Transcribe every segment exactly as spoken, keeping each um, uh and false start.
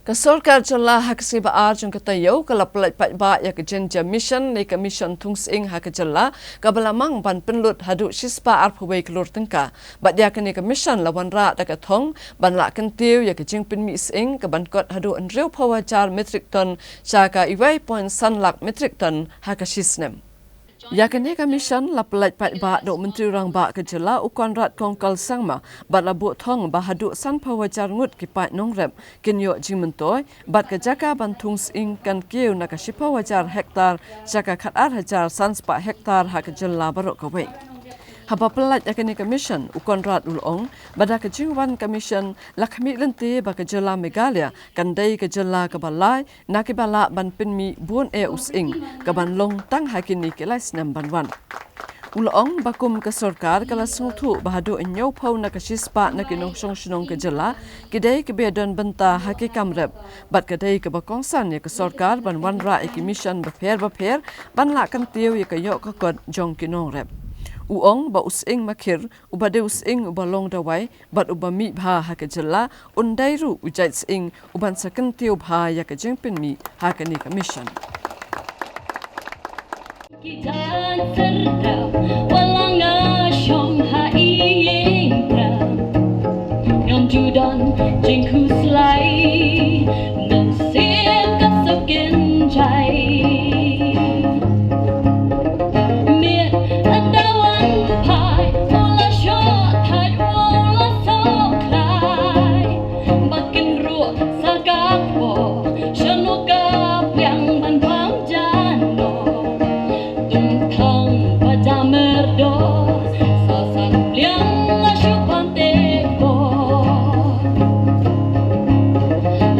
Ka sorkar jylla ha ka sngi ba ar jong ka taïew ka la pyllait paidbah ïa ka Jinja Mission ne ka mission thung sying ha ka jylla, kaba la mang ban pynlut haduh shispah arphew wei klur tyngka. Bad ïa kane ka mission la wanrah da ka thong ban lah kyntiew ïa ka jingpynmih sying kaban kot haduh hynriewphew hajar metric ton sha ka uwei point san lak metric ton ha ka shisnem. Ïa kane ka mission la pyllait paidbah da u Myntri Rangbah ka jylla u Conrad Kongkal Sangma, bad la buh thong ba haduh sanphew hajar ngut ki paid nongrep kin ïoh jingmyntoi, bad ka jaka ban thung sying kan kiew na ka shiphew hajar hektar sha ka khatar hajar sanspah hektar ha ka jylla baroh kawei. Haba pyllait ïa kane ka mission, u Conrad u la ong ba da ka jingwan ka mission la khmih lynti ba ka jylla Meghalaya kan dei ka jylla kaba lai na kiba lah ban pynmih bun eh u sying, kaban long tang ha kine ki lai snem ban wan. U la ong ba kum ka sorkar ka la sngewthuh ba haduh hynñiewphew na ka shispah na ki nongshong shnong ka jylla ki dei kiba don bynta ha ki kam rep, bad ka dei kaba kongsan ïa ka sorkar ban wanrah ïa ki mission bapher bapher ban lah kyntiew ïa ka ïoh ka kot jong ki nongrep. U ong ba u sying makhir, uba dei u sying uba long dawai bad uba mih bha ha ka jylla, un dei ruh u jait sying uban sa kyntiew bha ïa ka jingpynmih ha kane ka mission. Ki jan syrta, wat la nga shong ha ïing pra, ngam ju don jingkhuslai, mynsiem ka suk kynjai. Miet ynda wan phai, u la shoh thait, u la soh khlai. Ba kin ruh sa ka kpoh, shano ka pliang ban bam jano. Tum thang ba ja myrdoh, sa san pliang la shu pan te kpoh.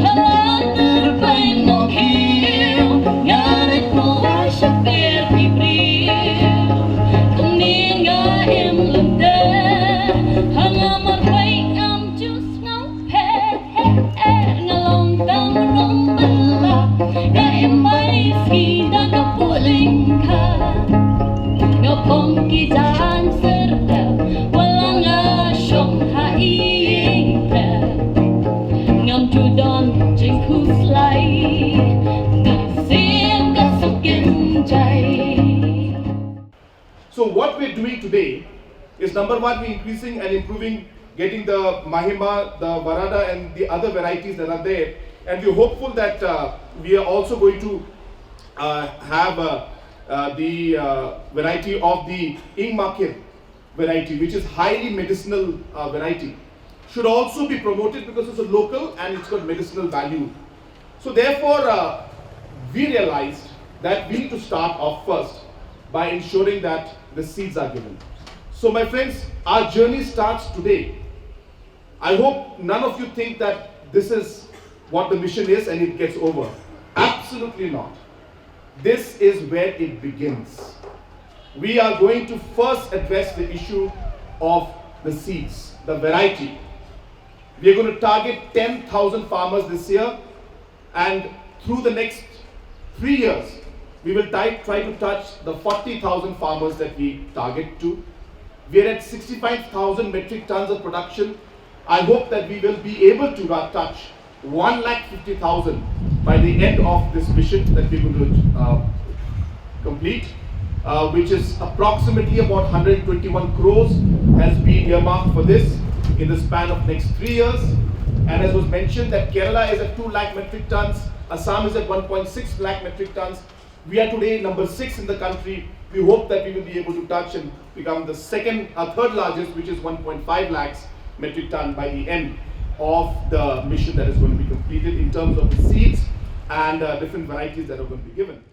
Hala ter bai mo khiew, nga rit mo wa shaper ki briew. Kum ni nga im lynter, ha nga mar bai ngam ju sngew phet. He, he, nga long tang nong bela, nga im bai ski da ka puling ka. Nga phong ki jan syrta, wat la nga shong ha ïing pra. Ngam ju don jingkhuslai, mynsiem ka suk kynjai. So what we're doing today is, number one, we're increasing and improving, getting the Mahima, the Varada, and the other varieties that are there. And we're hopeful that uh, we are also going to uh, have uh, uh, the uh, variety of the Ingmakir variety, which is highly medicinal uh, variety, should also be promoted because it's a local and it's got medicinal value. So therefore, uh, we realized that we need to start off first by ensuring that the seeds are given. So my friends, our journey starts today. I hope none of you think that this is what the mission is and it gets over. Absolutely not. This is where it begins. We are going to first address the issue of the seeds, the variety. We are going to target ten thousand farmers this year, and through the next three years, we will try, try to touch the forty thousand farmers that we target to. We are at sixty-five thousand metric tons of production. I hope that we will be able to ra-, touch one lakh fifty thousand by the end of this mission that we're going to uh, complete, uh, which is approximately about hundred twenty-one crores has been earmarked for this in the span of next three years. And as was mentioned, that Kerala is at two lakh metric tons, Assam is at one point six lakh metric tons. We are today number six in the country. We hope that we will be able to touch and become the second, uh, third largest, which is one point five lakhs metric ton by the end of the mission that is going to be completed in terms of the seeds and uh, different varieties that are going to be given.